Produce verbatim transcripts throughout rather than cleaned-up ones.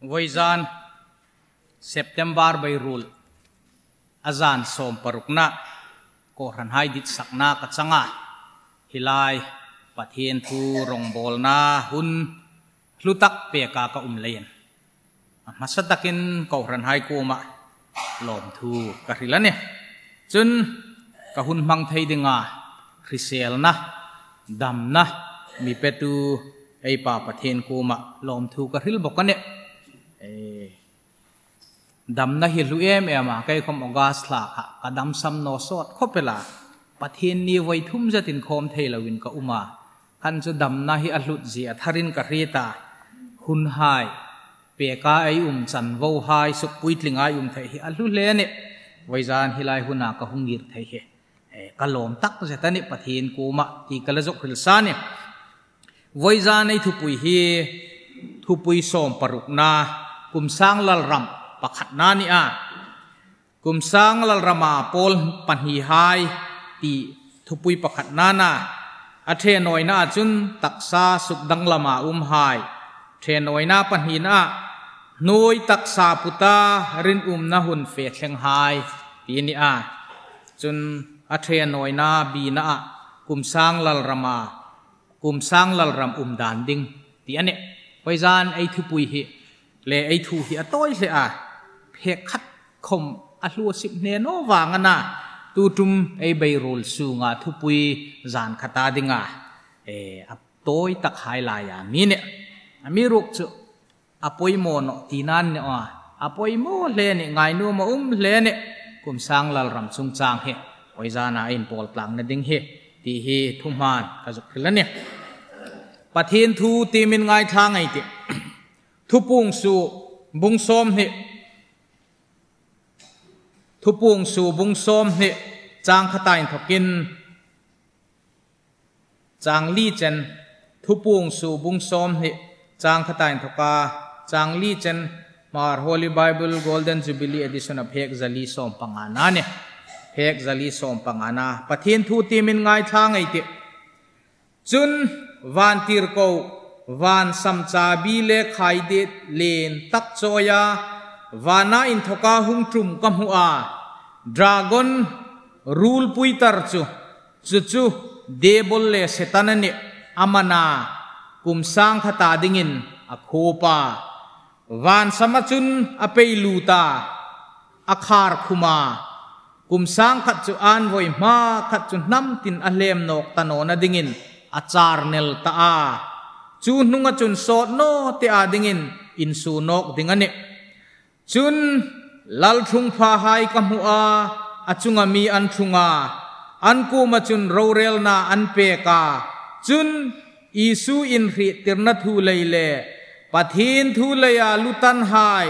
Vawizan September beiruol a zan sawm parukna kohranhai ditsakna ka chang a, hi lai Pathien thu rongbawlna hun hlu tak peka ka um leiin a hmasa takin kohranhai kuoma lawmthu ka hril a nih. Chun ka hun hmang thei dinga hriselna, damna mi petu ei Pa Pathien kuoma lawmthu ka hril bawk a nih. Ei, damna hi hlu em em a, kei khawm August thla kha ka dam sam naw sawt khawp el a. Pathien ni voi thum zet inkhawm thei loin ka um a. Khan chu damna hi a hlut zie a tharin ka hriet a. Hunhai peka ei um, chanvohai sukpuitlinga ei um thei hi a hlu hle a nih. Vawizan hi lai huna ka hung ngir thei hi, eh, ka lawm tak zet a nih Pathien kuoma ti ka la zuk hril sa a nih. Vawizan ei thupui hi thupui sawm parukna, kum sang lalram pakhatna a ni a. Kum sang lalrama pawl pahnihai ti thupui pakhatna a na. A ṭhenawina chun taksa sukdanglama umhai. Ṭhenawina pahnina, hnuoi taksa puta rinumna hun fe thlenghai ti a ni a. Chun a ṭhenawina bina, kum sang lalrama, kum sang lalram um dan ding ti a nih. Vawizan ei thupui hi le ei thu hi a tawi hle a, phek khat khawm a hluo sip hne naw vang a na, tu ṭum ei beiruol sunga thupui zan khata dinga, eh, a tawi takhai laia mi a nih. Amiruokchu a poimaw naw tina a ni naw a, a poimaw hle a nih, ngainuom a um hle a nih, kum sang lalram chungchang hi vawizana inpawl tlangna ding hi ti hi thuhman ka zuk hril a nih. Pathien thu tiemin ngaithla ngei ei tih. Thupuong su bung sawmhni, Thupuong su bung sawmhni, chang khata inthokin chang li chen. Thupuong su bung sawmhni, chang khata inthoka chang li chen, Hmar Holy Bible Golden Jubilee Edition-a phek zali sawm pangana a nih. Phek zali sawm pangana. Pathien thu tiemin ngaithla ngei ei tih. Chun vantirko, van sam chabi le khaidet lien tak chawia vana inthoka hung ṭum ka hmu a. Dragon ruolpui tar chu, chu chu Diebol le Setan a nih, ama a na, kum sang khata dingin a khuop a. Van sama chun a pei lut a, a khar khum a. Kum sang khat chu an voi hma khat chu hnam tin a hlem nawk ta nawna dingin a char nel ta a. Chu hnunga chun sawt naw te a dingin insuo nawk ding a nih. Chun lalṭhungphahai ka hmu a, a chunga mi an ṭhung a, an kuoma chun rorelna an pek a. Chun Isu inhriettirna thu lei le Pathien thu leia lutanhai,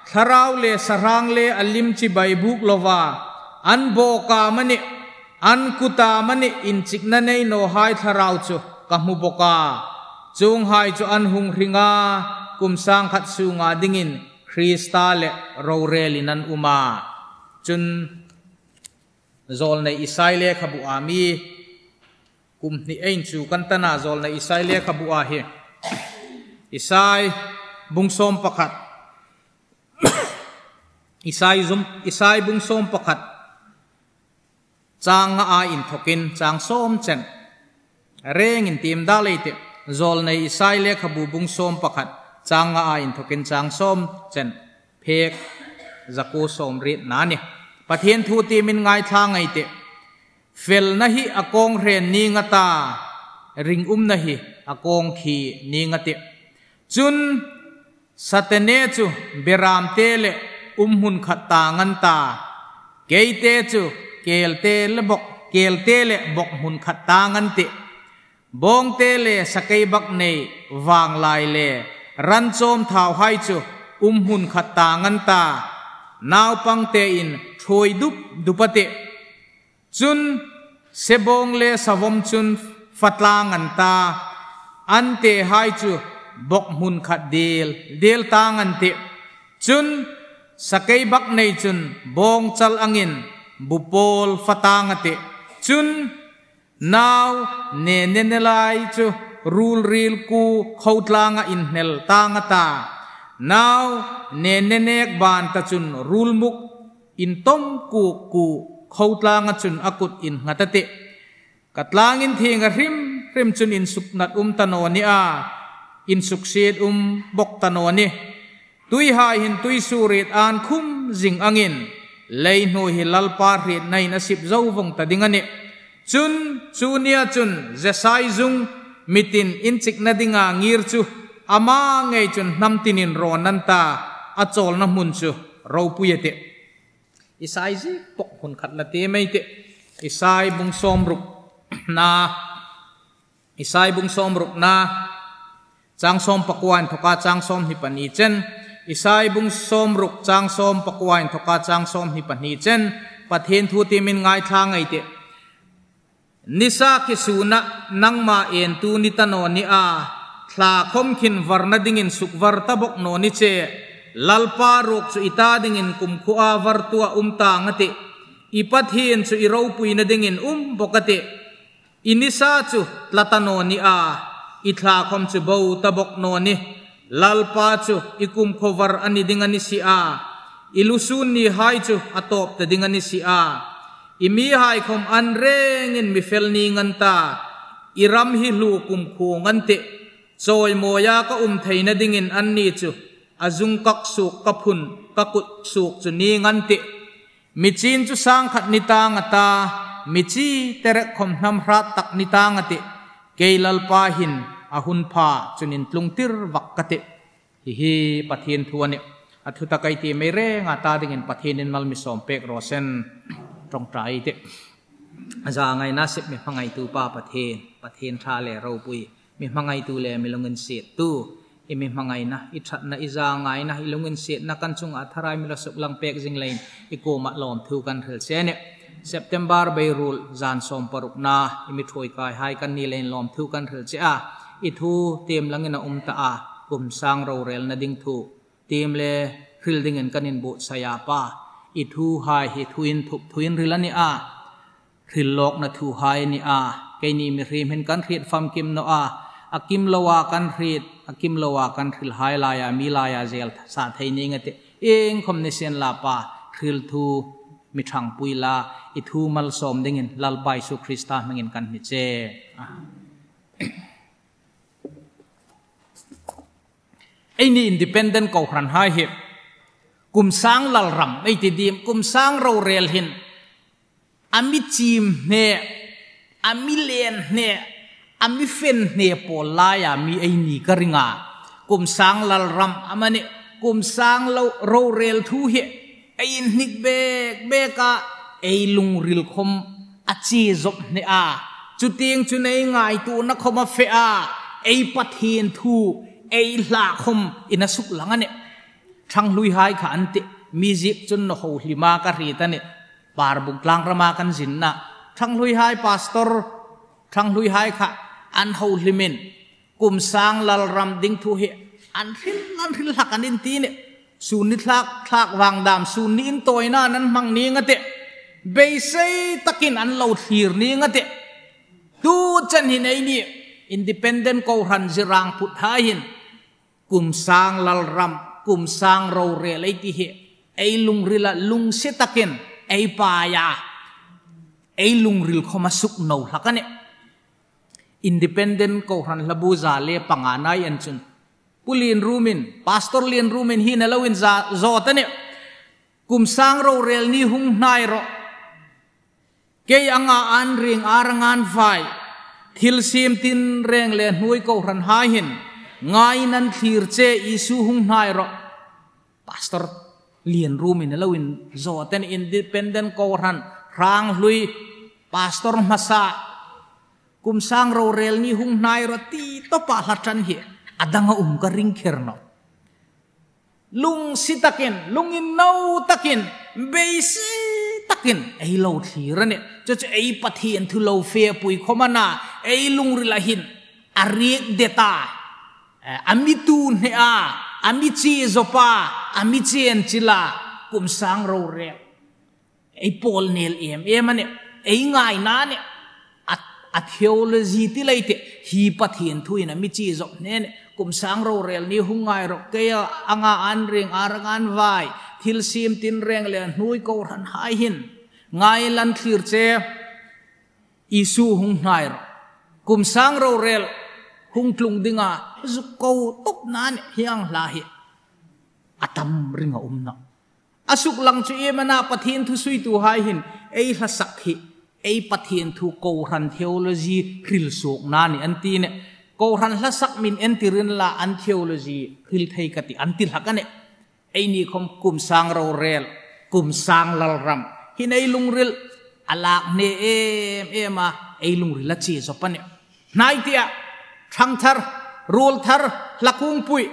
thlarau le sahrang le a lim chibai buk lova an bawka amanih, an kuta amanih inchikna nei nawhai thlarau chu ka hmu bawk a. Chuonghai chu an hung hring a, kum sang khat sunga dingin Krista le rorelin an um a. Chun Zawlnei Isai lekhabua mi kum hni ei inchuh kan ta a, Zawlnei Isai lekhabua hi Isai bung sawm pakhat, Isai zum, Isai bung sawm pakhat, chang nga a inthokin chang sawm chen. Rengin tiem dal ei tih. Zawlnei Isai lekhabu bung sawm pakhat, chang nga a inthokin chang sawm chen. Phek zakuo sawmrietna a nih. Pathien thu tiemin ngaithla ngei ei tih. Felna hi a kawng hren ning a ta, ringumna hi a kawng khi ning a tih. Chun Satane chu beramte le umhmun khat tang an ta, keite chu kelte le bawk, kelte le bawkhmun khat tang an tih. Bawngte le sakeibaknei vanglai le ran chawm thauhai chu umhmun khat tang an ta, naupangtein ṭhuoi dup dup a tih. Chun sebawng le savawm chun fa tlang an ta, an tehai chu bawkhmun khat diel diel tang an tih. Chun sakeibaknei chun bawngchal angin bu pawl fa tang a tih. Chun nau ne ne ne lai chu ruolril kuo khotlanga inhnel tang a ta, Nau, ne ne nek ban ta chun rulmuk in tom kuk ku, khotlang a chun a kut in nghat a tih. Ka tlangin thieng a hrim hrim chun insuknat um ta naw ni a, insuksiet um bok ta naw ni. Tuihai hin tuisuoriet an khum zing angin, leihnuoi hi Lalpa hrietnain a sip zo vong ta ding a nih. Chun, chu nia chun, Jesai zung, mitin inchikna dinga ngir chu, ama ngei chun hnam tinin rawn an ta, a chawlna hmun chu ropui a tih. Isai zie pawk hmun khat la ti mei tih. Isai bung sawmrukna, Isai bung sawmrukna, chang sawm pakua inthoka chang sawmhni pahni chen. Isai bung sawmruk chang sawm pakua inthoka chang sawmhni pahni chen. Pathien thu tiem in ngaithla ngei ei tih. Nisa khi sunah nangma entu ni ta naw ni a, thla khom khin varna dingin sukvar ta bok naw ni che. Lalpa ruok chu i ta dingin kumkhuoa vartuoa um tang a tih. I Pathien chu i ropuina dingin um bok a tih. I nisa chu tla ta naw ni a, i thla khom chu bo ta bok naw ni. Lalpa chu i kumkhuo var a ni ding a ni si a, i lusûn nihai chu a tawp ta ding a ni si a. I mihai khom an rengin mi fel ning an ta, i ram hi hlu kumkhuong an tih. Chawimawia ka um theina dingin anni chu a zung kak suok ka phun ka kut suok chu ning an tih. Mi chin chu sang khat ni tang a ta, mi chi terek khom hnam hrat tak ni tang a tih. Kei Lalpa hin a hun pha chun intlung tir vak ka tih. Hi hi Pathien thu a nih. A thu tak ei tiem ei reng a ta dingin Pathienin mal mi sawm pek raw se. Ṭawngṭai ei tih. Zangaina sip mi hmangaitu Pa Pathien, Pathien ṭha le ropui, mi hmangaitu le mi lunginsiettu, i mi hmangaina, i ṭhatna, i zangaina, i lunginsietna kan chunga tharai mi la suklang pek zing leiin i kuoma lawmthu kan hril che a nih. September Beirul zan sawm parukna, i mi ṭhuoi kaihai kan ni leiin lawmthu kan hril che a. I thu tiem langin a um ta a, kum sang rorelna ding thu tiem le hril dingin kan inbuotsai a Pa. I thuhai hi thu inthup, thu inril a ni a. Hril lawkna thuhai a ni a. Keini mihriem hin kan hriet famkim naw a. A kim loa kan hriet, a kim loa kan hrilhai laia mi laia zel sa thei ning a tih. Iengkhom ni sien la Pa, hril thu mi ṭhangpui la, i thu malsawm dingin Lalpa Isu Krista hmingin kan hni che. Amen. Eini independent kohranhai hi kum sang lalram ei ti diem, kum sang rorel hin a mi chim hne, a mi len hne, a mi fen hne pawl laia mi eini ka ring a. Kum sang lalram amanih, kum sang lo rorel thu hi ei inhnik bek bek a, ei lungril khom a chie zop hne a. Chutieng chun ei ngaituona khom a fe a, ei Pathien thu ei hla khom in a suklang a nih. Ṭhanghluihai kha an tih, mi ziek chun naw ho hlima ka hriet a nih. Parbung tlangrama kan zinna, ṭhanghluihai pastor, ṭhanghluihai kha an ho hlimin, kum sang lalram ding thu hi an hril, an hril hlak an inti nih. Sun ni thlak, thlak vang dam, sun ni intawina an hmang ning a tih. Beisei takin an lo thlir ning a tih. Tu chen hin eini independent kohran zirang put hai hin kum sang lalram, kum sang rorel ei ti hi ei lungrila lungsi takin ei paia, ei lungril khom a suk no hlak a nih. Independent kohran hlabu za le panga nai an chun, Pu Lienrumin, Pastor Lienrumin hi na lo inza zawt a nih. Kum sang rorel ni hung hnai rawh. Kei anga an ring, ar anga an fai, thilsiem tin reng le hnuoi kohranhai hin ngaiin an thlir che, Isu hung hnai rawh. Pastor Lienrumin a lo inzawt a nih, independent kohran hrang hlui, pastor hmasa, kum sang rorel ni hung hnai rawh ti tawpa hla ṭan hi a danga um ka ring kher nawh. Lungsi takin, lunginno takin, beisei takin ei lo thlir a nih. Chu chu ei Pathien thu lo fepui khom a na, ei lungrila hin a riek det a, eh, a mi tu hne a, a mi chie zop a, a mi chen chil a, kum sang rorel ei pawl nel em em a nih, ei ngaina a nih. A, a theology ti lei teh, hi Pathien thuin a mi chie zop hne a nih. Kum sang rorel ni hung ngai rawh, kei anga an ring, ar anga an vai, thil siem tin reng le hnuoi kohranhai hin ngai lan thlir che. Isu hung hnai rawh. Kum sang rorel hung tlung dinga zuk ko tawp nan hieng hla hi a tam ring a um nawh. A suklang chu iem a na, Pathien thusuituhai hin ei hlasak hi ei Pathien thu kohran theology hril suokna ni an ti nih. Kohran hlasak min entir inla an theology hril thei ka tih an ti hlak a nih. Eini khom kum sang rorel, kum sang lalram hin ei lungril a lak hne em em a, ei lungril a chie zawp a nih. Hnai tia, thangthar, ruolthar, hlakungpui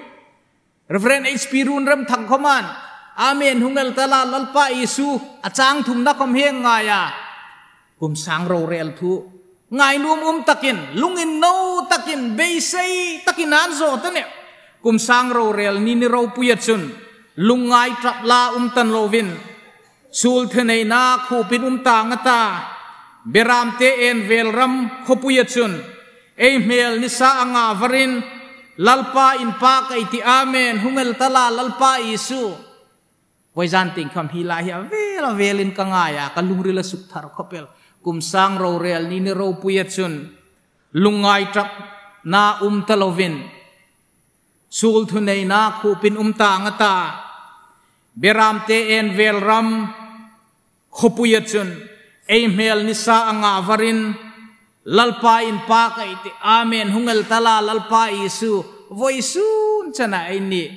Reverend H P Runremthang khoman, Amen hung el ta la, Lalpa Isu, a chang thumna khom hieng ngai a. Kum sang rorel thu ngainuom um takin, lunginno takin, beisei takin an zawt a nih. Kum sang rorel ni ni ropuia chun lungngai ṭap la um ta naw lovin, suol thuneina khupin um tang a ta, beramte en vel ram khawpuia chun ei hmel nisa anga varin, Lalpa inpak ei ti, Amen hung el ta la, Lalpa Isu. Voizan tieng khom hi lai hi a vel a velin ka ngai a, ka lungril a suk thar khawp el. Kum sang rorel ni ni ropuia chun lungngai ṭapna um ta lovin, suol thuneina khupin um tang a ta, beramte en vel ram khawpuia chun ei hmel nisa anga varin, Lalpa inpak ei ti, Amen hung el ta la, Lalpa Isu. Voisun chena eini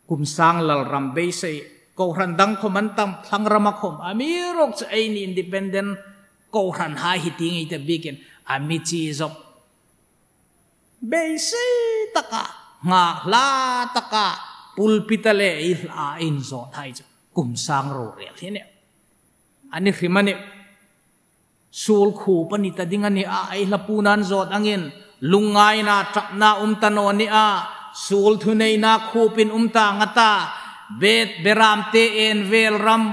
kum sang lalram beisei, kohran dang khom an tam, thlangrama khom, amiruokchu eini independent kohranhai hi ti ngei ta bikin a mi chi zawp. Beisei taka, nghak hla taka, pulpit-a le ei hla inzawt hai chu kum sang rorel hi a nih. A ni hrim a nih. Suol khup a ni ta ding a ni a, ei hla puon an zawt angin, lungngaina ṭapna um ta naw ni a, suol thuneina khupin um tang a ta, bet beramte en vel ram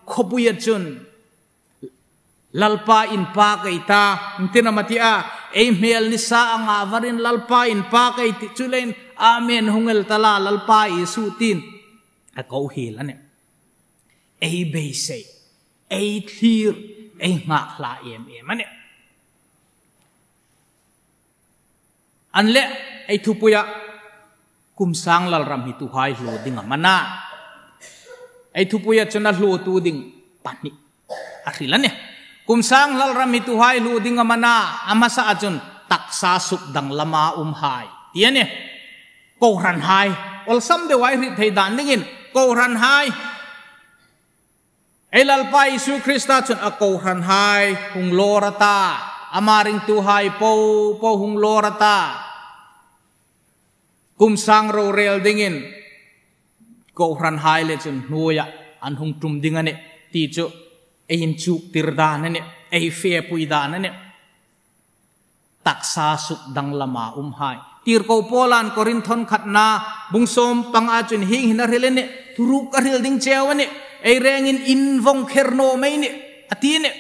khawpuia chun, Lalpa inpak ei ta, inti naw am a ti a, ei hmel nisa anga varin Lalpa inpak ei ti, chuleiin, Amen hung el ta la, Lalpa Isu tiin a ko hiel a nih. Ei beisei, ei thlir, ei nghak hla em em a nih. An leh, ei thupuia kum sang lalram hi tuhai hluo ding am a na? Ei thupuia chun a hluotu ding pahni a hril a nih. Kum sang lalram hi tuhai hluo ding am a na? A hmasa a chun taksa suk danglama umhai ti a nih. Kohranhai, awlsam deu ei hriet thei dan dingin, kohranhai. Ei Lalpa Isu Krista chun a kohranhai hung lawr a ta, ama ringtuhai popo hung lawr a ta. Kum sang rorel dingin kohranhai le chun hnuoia an hung tum ding a nih ti chu ei inchuktir dan a nih, ei fepui dan a nih. Taksa suk danglama umhai. Tirko Paulan Korinth khatna bung sawm panga chun hieng hin a hril a nih, thuruk a hril ding cheu a nih, ei rengin invong kher naw mei nih, a ti a nih.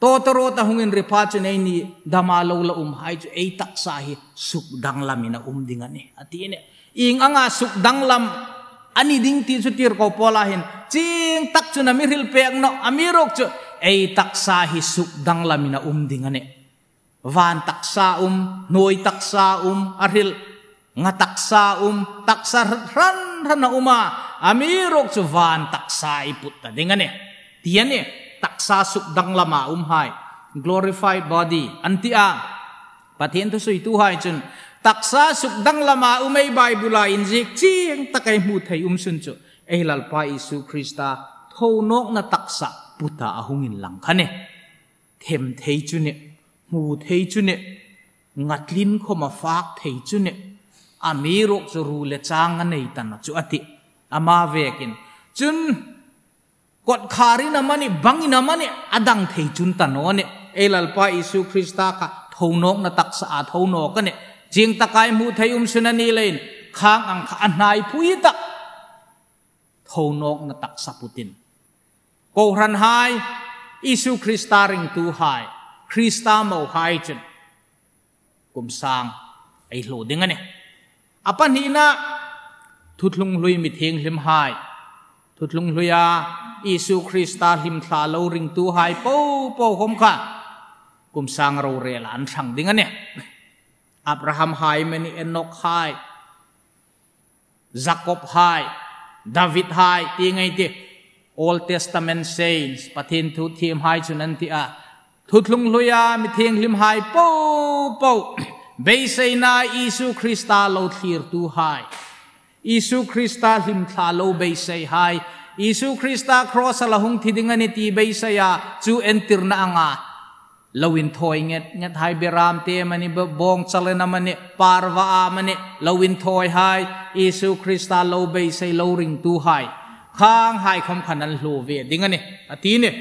Tawtawrawt a hung inri pha chun eini dama lo la umhai chu ei taksa hi suk danglamin a um ding a nih, a ti a nih. Ieng anga suk danglam a ni ding ti chu Tirko Paula hin chieng tak chun a mi hril pek nawh, amiruokchu ei taksa hi suk danglamin a um ding a nih. Van taksa um, hnuoi taksa um, a hril, nga taksa um, taksa hran hran a um a, amiruokchu van taksa ei put ta ding a nih. Ti a nih, taksa suk danglama umhai, glorified body an ti a. Pathien thusuituhai chun taksa suk danglama um ei Bible-a inziek chieng tak ei hmu thei um sun chu ei Lalpa Isu Krista thonawkna taksa puta a hung inlang kha a nih. Them thei chu a nih, hmu thei chu a nih, ngatlin khawma fak thei chu a nih, amiruokchu ru le chang a nei ta naw chu a tih. Ama vekin chun kawtkhârin amanih, bangin amanih, a dang thei chun ta naw a nih. Ei Lalpa Isu Krista kha thonawkna taksaa thonawk a nih. Chieng taka ei hmu thei um sun a ni leiin, khang ang kha a hnaipui tak thonawkna taksa putin, kohranhai, Isu Krista ringtuhai, Krista mohai chun kum sang ei hluo ding a nih. A pahnina, thuthlung hlui mi thienghlimhai, thuthlung hluia Isu Krista hlim thla lo ringtuhai popo khom kha kum sang rorela an thlang ding a nih. Abraham hai amanih, Enok hai, Jakob hai, David hai, ti ngai ti, Old Testament saints, Pathien thu thiemhai chun an ti a. Thuthlung hluia mi thienghlimhai popo, beiseina Isu Krista lo thlirtuhai, Isu Krista hlim thla lo beiseihai, Isu Krista cross-a la hung thi ding a nih ti beiseia chu entirna anga lo inthawi nget ngethai, beram te amanih, bawngchal amanih, parva amanih lo inthawihai, Isu Krista lo beisei lo ringtuhai, khanghai khom khan an hluo ve ding a nih, a ti a nih.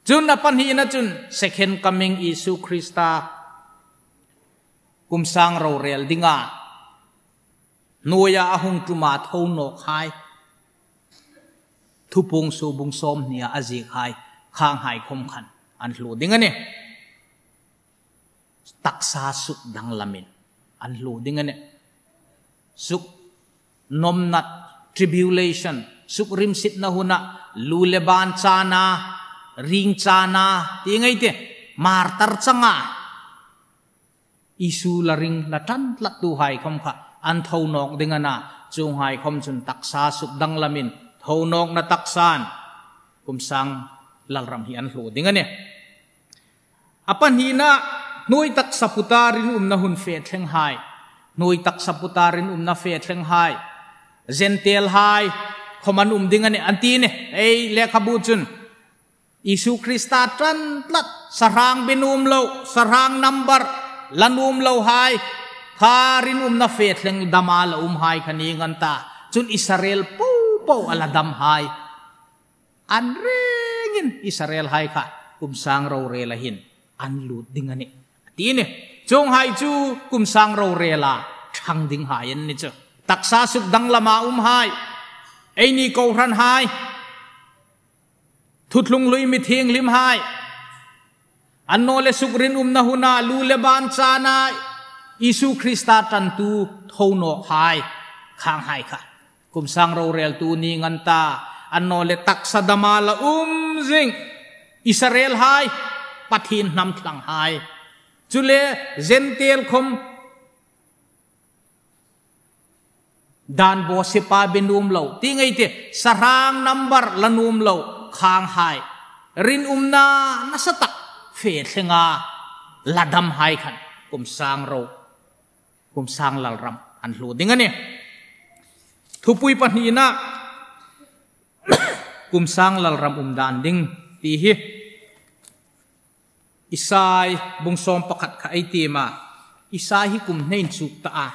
Chun a pahnina chun second coming Isu Krista kum sang rorel dinga hnuoia a hung ṭuma tho nawkhai, Thupuong suo bung sawmhnia a ziekhai, khanghai khom khan an hluo ding a nih. Taksa sukdanglamin an hluo ding a nih. Suknawmna, tribulation, sukrimsitna huna, lu le ban chana, ring chana, ti ngai ti, martar changa Isu la ring, la ṭan tlattuhai khom kha an tho nawk ding a na, chuonghai khom chun taksa sukdanglamin tho nawkna taksan kum sang lalram hi an hluo ding a nih. A pahnina, hnuoi taksa puta rinumna hun fe thlenghai, hnuoi taksa puta rinumna fe thlenghai, Gentile hai khom an um ding a nih, an ti a nih. Ei lekhabu chun Isu Krista ṭan tlat, sahrang be nuom lo, sahrang number la nuom lohai kha rinumna fe thleng dama la umhai kha ning an ta. Chun Israel popo a la damhai an rengin Israel hai kha kum sang rorela hin an lut ding a nih, a ti a nih. Chuonghai chu kum sang rorela thlang dinghai an ni chu. Taksa sukdanglama umhai, eini kohranhai, thuthlung hlui mi thienghlimhai, annawleh sukrinumna huna lu le ban chana Isu Krista ṭantu tho nawkhai, khanghai kha kum sang roreltu ning an ta. Annawleh taksa dama la um zing Israel hai, Pathien hnam thlanghai, chule Gentile khom dan bawsipa be nuom lo, ti ngai ti, sahrang number la nuom lo khanghai, rinumna nasatak fe thlenga la damhai khan kum sang ro, kum sang lalram an hluo ding a nih. Thupui pahnina, kum sang lalram um dan ding ti hi Isai bung sawm pakhat kha ei tiem a. Isai hi kum hnein chuk ta a,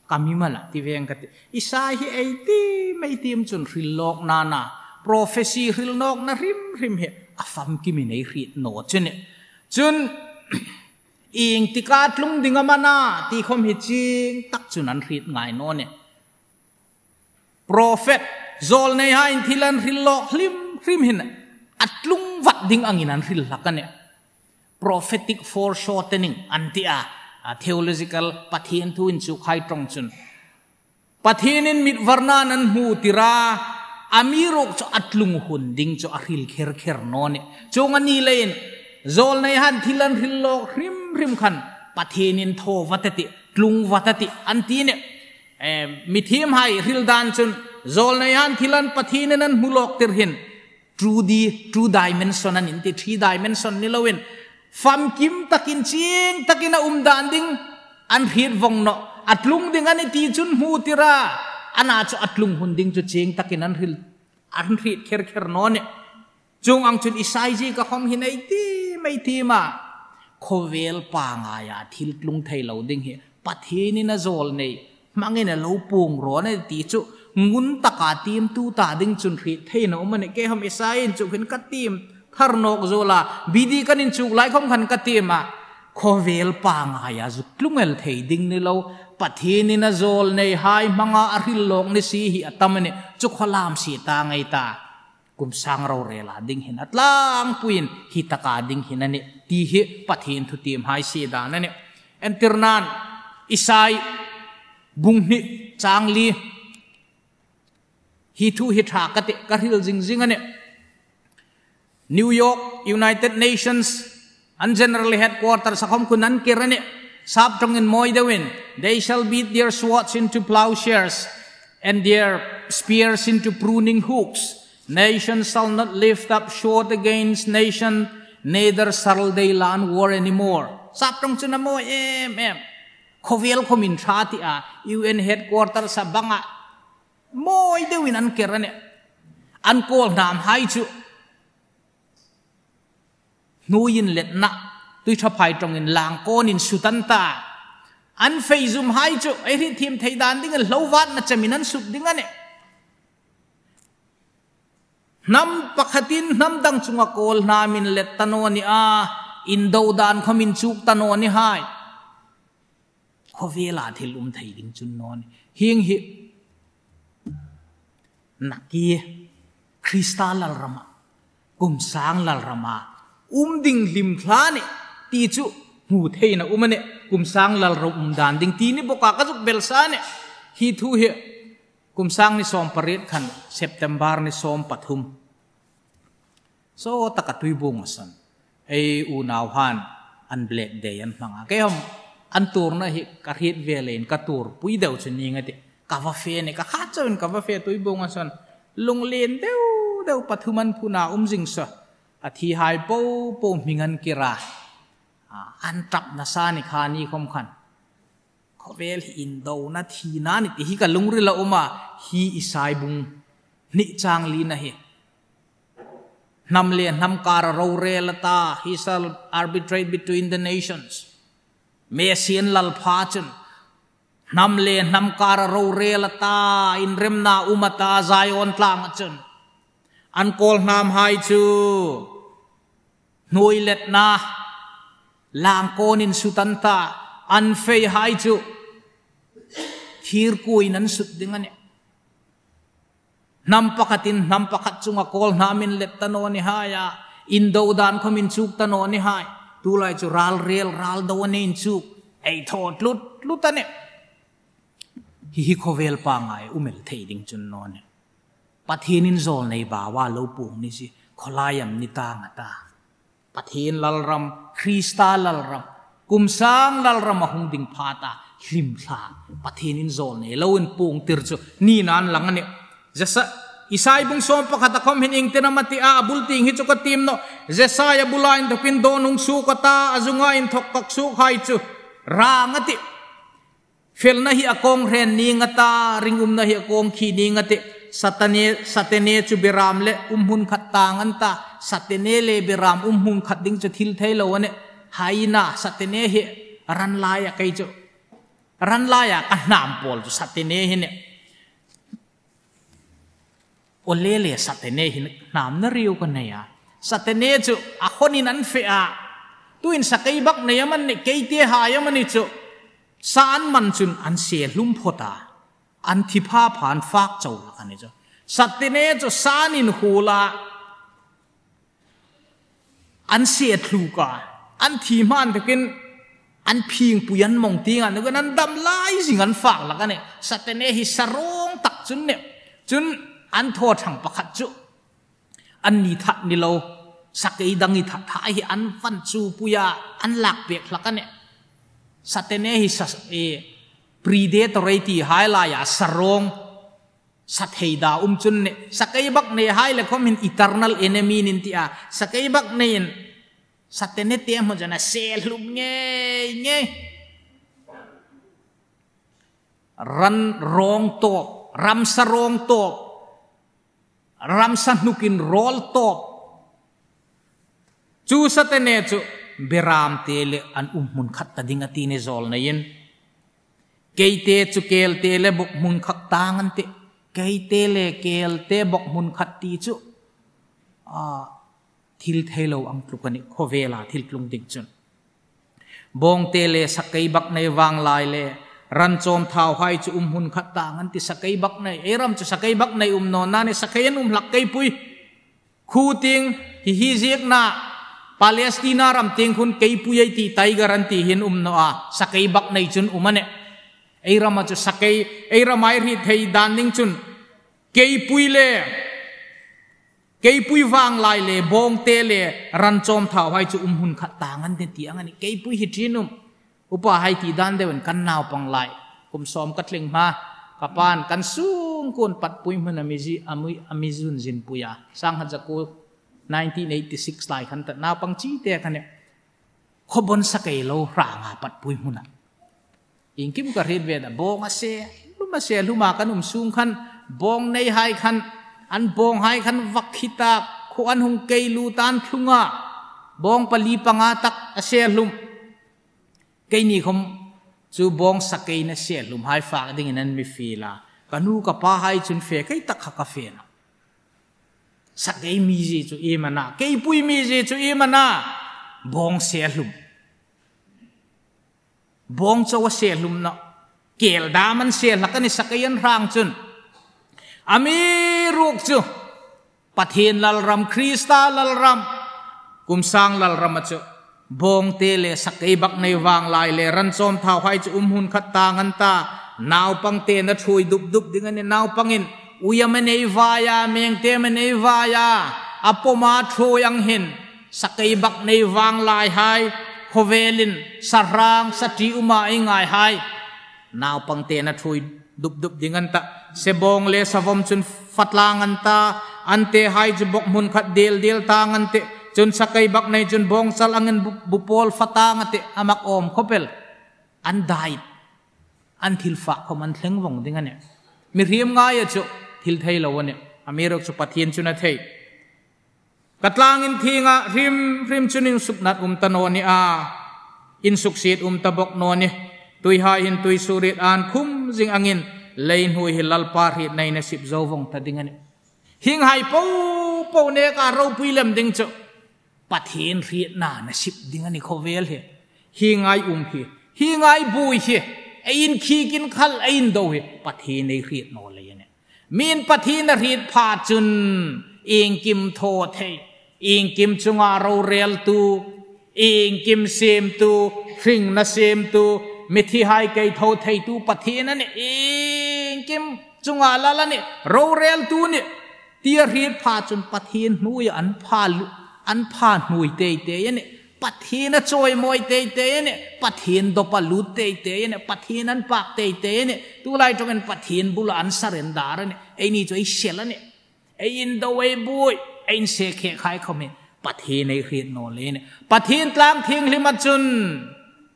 ka mi mala ti veng ka ti. Isai hi ei tiem, ei tiem chun hril lawkna, prophecy hril nawkna hrim hrim hi a famkimin ei hriet naw chu a nih. Chun iengtika tlung ding am a na ti khom hi chieng tak chun an hriet ngai naw nih. Prophet, zawlneihaiin thil an hril lawk hrim hrim hin a tlung vat ding angin an hril hlak a nih. Prophetic foreshortening an ti a, a theological Pathien thu inchukhai ṭawng chun. Pathienin mit varnain an hmu tir a, amiruokchu a tlung hun ding chu a hril kher kher naw nih. Chuong a ni leiin zawlneihaiin thil an hril lawk hrim hrim khan Pathienin thaw vat a tih, tlung vat a tih an ti nih. Em, mithiemhai hril dan chun zawlneihaiin thil an Pathienin an hmu lawk tir hin two D, two dimension an inti, three dimension ni loin famkim takin, chieng takin a um dan ding an hriet vong nawh. A tlung ding a nih ti chun hmu tir a, a na chu a tlung hun ding chu chieng takin an hril, an hriet kher kher naw nih. Chuong ang chun Isai ziek a khom hin ei tiem, ei tiem a, khawvel pangngaia thil tlung thei lo ding hi Pathienin a zawlnei hmangin a lo puong rawn a nih ti chu ngun taka tiemtu ta ding chun hriet theina um a nih. Kei khom Isai inchuk hin ka tiem thar nawk zuol a, B D kan inchuk lai khom khan ka tiem a, khawvel pangngaia zuk tlung el thei ding ni lo, Pathienin a zawlneihai hmanga a hril lawk ni si hi a tam a nih. Chu khaw lam si ta ngai ta. Kum sang rorela ding hin a tlangpuiin hi taka ding hin a nih ti hi Pathien thutiemhai sie dan a nih. Entirnan Isai bung hni chang li hi thu hi ṭha ka tih, ka hril zing zing a nih. New York, United Nations an General Headquarters-a khawm khun an ker a nih. Sap ṭawngin mawi deuin, "They shall beat their swords into plowshares and their spears into pruning hooks. Nation shall not lift up sword against nation, neither shall they learn war anymore." Sap ṭawng chu a mawi em em. Khawvel khawmin ṭha tia, U N Headquarters-a banga mawi deuin an ker a nih. An kawlhnamhai chu hnuoi inletna, tui ṭhaphai ṭawngin langkawnin sut an ta. An feizumhai chu ei hrietthiem thei dan dingin hlovatna chemin an sut ding a nih. Hnam pakhatin hnam dang chunga kawlhnam inlet ta naw ni a, indo dan khawm inchuk ta naw ni hai. Khawvela thil um thei ding chun naw ni. Hieng hi nakie Krista lalrama, kum sang lalrama um ding hlim thla a nih ti chu hmu theina um a nih. Kum sang lalram um dan ding ti ni bawka ka zuk belsa a nih. Hi thu hi kum sang ni sawm pariet khan, September ni sawm pathum, sawt taka Tuibuong-a sawn ei unauhan an Black Day an hmang a. Kei khawm an tuorna hi ka hriet ve leiin ka tuorpui deu chu ning a tih. Ka va fe a nih, ka khat chauin ka va fe, Tuibuong-a sawn lunglien deu deu pathum an phun a, um zing saw. A thihai po po hming an kir a. A, an ṭap nasa ni kha ni khawm khan. Khawvel hi indona thina a nih ti hi ka lungrila um a, hi Isai bung hni chang lina hi. Hnam le hnam kara rorel a ta, "He shall arbitrate between the nations." Messian lalpha chun hnam le hnam kara rorel a ta, inremna um a ta, Zion tlanga chun. An kawlhnamhai chu hnuoi letna langkawnin sut an ta, an feihai chu thirkuoin an sut ding a nih. Hnam pakhatin hnam pakhat chunga kawlhnam inlet ta naw ni hai a, indo dan khawm inchuk ta naw ni hai. Tulai chu ralrel, raldo a nei inchuk, ei thaw tlut tlut a nih. Hi hi khawvel pangngai um el thei ding chun naw ni. Pathienin zawlnei baua lo puong ni si, khawlai am ni tang a ta. Pathien lalram, Krista lalram, kum sang lalram a hung ding pha ta, hlim thla, Pathienin zawlnei loin puong tir chu nina an lang a nih. Jesa-, Isai bung sawm pakhata khawm hin ieng tin am a ti a, a bul tieng hi chu ka tiem nawh. Jesaia bula inthokin dawn hung suok a ta, a zunga inthok kak suokhai chu rang a tih. Felna hi a kawng hre ning a ta, ringumna hi a kawng khi ning a tih. Satane, Satene chu beram le umhmun khat tang an ta. Satene le beram umhmun khat ding chu thil thei lo a nih. Haina, Satene hi ran laia kei chu, ran laia ka hnam pawl chu Satene hi a nih. Aw le le, Satene hi hnamna riau ka nei a. Satene chu a hawnin an fe a. Tuin sakeibaknei amanih, keitehai amanih chu sa an man chun an se hlum phawt a. An thi pha pha, an fak chau hlak a ni chu. Satene chu sa an inhuol a. An se thluk a, an thi hma inthokin an phingpui, an mawng tieng a, inthokin an dam lai zing, an fak hlak a nih. Satene hi sa rawng tak chu a nih. Chun an thaw thang pakhat chu an ni that ni lo, sakei dang i that thahai hi an van chupui a, an lak pek hlak a nih. Satene hi sa, e, predatory ti hai laia sa rawng, sa theida um chu a nih. Sakeibakneihai le khawm hin eternal enemy an ti a. Sakeibakneiin Satene te hmu chun a se hlum ngei ngei. Ran rawng tawp, ramsa rawng tawp, ramsa hnukin rawl tawp. Chu Satene chu beram te le an umhmun khat ta ding a ti ni zawlneiin. Keite chu kelte le bawkhmun khat tang an tih. Keite le kelte bawkhmun khat ti chu, a, thil thei lo ang tluk a nih, khawvela thil tlung ding chun. Bawngte le sakeibaknei vanglai le ran chawm thauhai chu umhmun khat tang an tih. Sakeibaknei, ei ram chu sakeibaknei um naw a nih, sakei an um hlak kei pui. Khu tieng hi hi ziekna, Palestina ram tieng khun keipui ei ti tiger an ti hin um naw a, sakei bâk nei chun um a nih. Ei rama chu sakei, ei rama ei hriet thei dan ding chun keipui le, keipui vânglai le, bâwngte le, ran chawm thauhai chu um hmun khat tâng an nih ti ang a nih. Keipui hi ṭhin um. Upahai ti dan deuin kan naupang lai, kum sawm ka tling hma, ka pain kan sungkuo patpui hmun a mi zi-, a mi, a mi zun zinpui a. Sâng khat zakuo nineteen eighty-six lai khan ta naupang chite khan e, khawbon sakei lo hrâng a patpui hmuna. Iengkim ka hriet ve a, bâwng a se hlum, a se hlum a kan um sung khan, bâwng neihai khan, an bâwnghai khan vak khi tak, khuo an hung kei lut an thlung a, bâwng pali panga tak a se hlum. Keini khawm chu bâwng sakei a se hlumhai fâk dingin an mi fiel a. Ka nu ka pahai chun fe kei tak kha ka fe nawh. Sakei mizie chu iem a na, keipui mizie chu iem a na, bâwng se hlum. Bâwng chau a se hlum nawh. Kêl dâm an se hlak a nih sakei an hrâng chun. Amiruokchu Pathien lalram, Krista lalram, kum sâng lalrama chu bâwngte le sakei bâk nei vânglai le ran chawm thauhai chu um hmun khat tâng an ta. Naupangte'n a ṭhuoi dup dup ding a nih. Naupangin uia am a nei vai a, mengte am a nei vai a, a pawma ṭhuoi ang hin, sakei bâk nei vânglai hai, khawvelin sa hrâng sa ṭi uma ei ngaihai, naupangte'n a ṭhuoi dup dup ding an ta. Sebâwng le savawm chun fa tlâng an ta, an tehai chu bâwk hmun khat dêl dêl tâng an tih. Chun sakei bâk nei chun bâwngchal angin bu, bu pâwl fa tâng a tih, a mak âwm khawp el. An dai, an thil fâk khawm an thleng vawng ding a nih. Mihriem ngaia chu thil thei lo a nih. Amiruokchu Pathien chun a thei. Ka tlâng inthienga hrim hrim chun insuknat um ta naw ni a, insuksiet um ta bawk naw ni. Tuihai hin tuisuoriet an khum zing angin, lei hnuoi hi Lalpa hrietnain a sip zo vawng ta ding a nih. Hienghai po po nêka ropui lem ding chu Pathien hrietnain a sip ding a nih khawvel hi. Hienghai um hi, hienghai buoi hi, ei inkhik inkhal, ei indo hi Pathien ei hriet naw lei a nih. Mi'n Pathien a hriet pha chun iengkim thaw thei, iengkim chunga rorêltu, iengkim siemtu, hringna siemtu, mithihai keitho theitu Pathien a nih. Iengkim chunga lal a nih, rorêltu a nih. Ti a hriet pha chun Pathien hnuoia an pha lu-, an pha hnuoi tei tei a nih. Pathien a chawimawi tei tei a nih. Pathien dawpa lût tei tei a nih. Pathien an pâk tei tei a nih. Tulai ṭawngin Pathien bula an surrender a nih. Eini chu ei sel a nih. Ei indo, ei buoi, ei inse khekhai khawm hi Pathien ei hriet naw lei a nih. Pathien tlâng thienghlima chun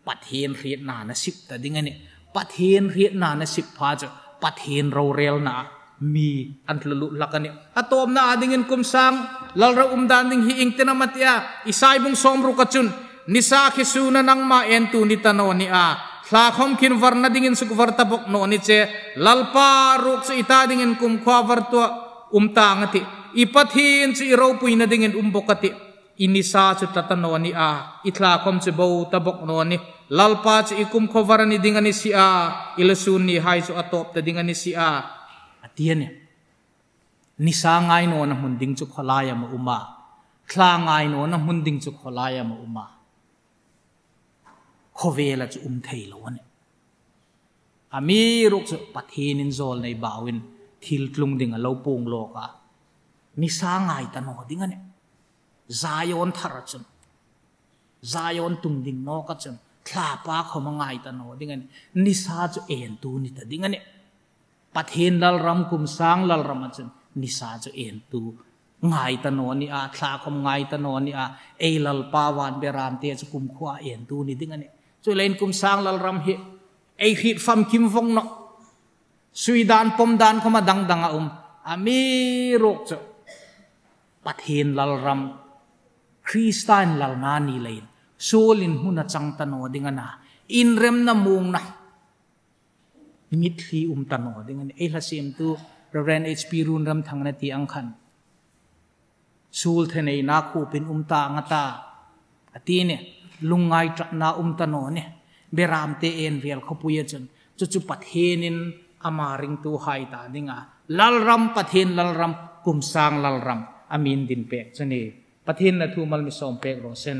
Pathien hrietnain a sip ta ding a nih. Pathien hrietnain a sip pha chu Pathien rorêlnaa mi an tlu lut hlak a nih. A tawpna a dingin kum sâng lalram um dan ding hi ieng tin am a ti a, Isai bung sawmruka chun, nisa khi sûna nangma entu ni ta naw ni a, thla khawm khin varna dingin sukvar ta bawk naw ni che. Lalpa ruok chu i ta dingin kumkhuoa vartuoa um tâng a tih. I Pathien chu i ropuina dingin um bawk a tih. I nisa chu tla ta naw ni a, i thla khawm chu bo ta bawk naw ni. Lalpa chu i kumkhuoa var a ni ding a ni si a, i lusun nihai chu a tawp ta ding a ni si a, a ti a nih. Nisa ngai nawna hmun ding chu khawlai am a um a, thla ngai nawna hmun ding chu khawlai am a um a, khawvela chu um thei lo a nih. Amiruokchu Pathien inzawlnei bauin thil tlung ding a lo puong lawk a, nisa ngai ta naw ding a nih. Zion thara chun, Zion tung ding nawka chun thlapa khawm a ngai ta naw ding a nih. Nisa chu entu ni ta ding a nih. Pathien lalram, kum sâng lalrama chun nisa chu entu ngai ta naw ni a, thla khawm ngai ta naw ni a, ei Lalpa van berâmte chu kumkhuoa entu ni ding a nih. Chuleiin kum sâng lalram hi ei hriet famkim vawng nawh. Sui dan, pawm dan khawm a dang dang a um. Amiruokchu Pathien lalram, Krista inlalna ni leiin suolin hmun a chang ta naw ding a na, inremna muongna, mitthli um ta naw ding a nih. Ei hla siemtu Reverend H P Runremthanga ti ang khan, suol thaneina khuopin um tâng a ta, a ti a nih. Lungngai ṭapna um ta naw nih. Berâmte en vel khawpuia chun, chu chu Pathienin ama ringtuhai ta dinga lalram, Pathien lalram, kum sâng lalram a mi indin pêk chu a nih. Pathienin a thu mal mi sâwmpêk raw seh.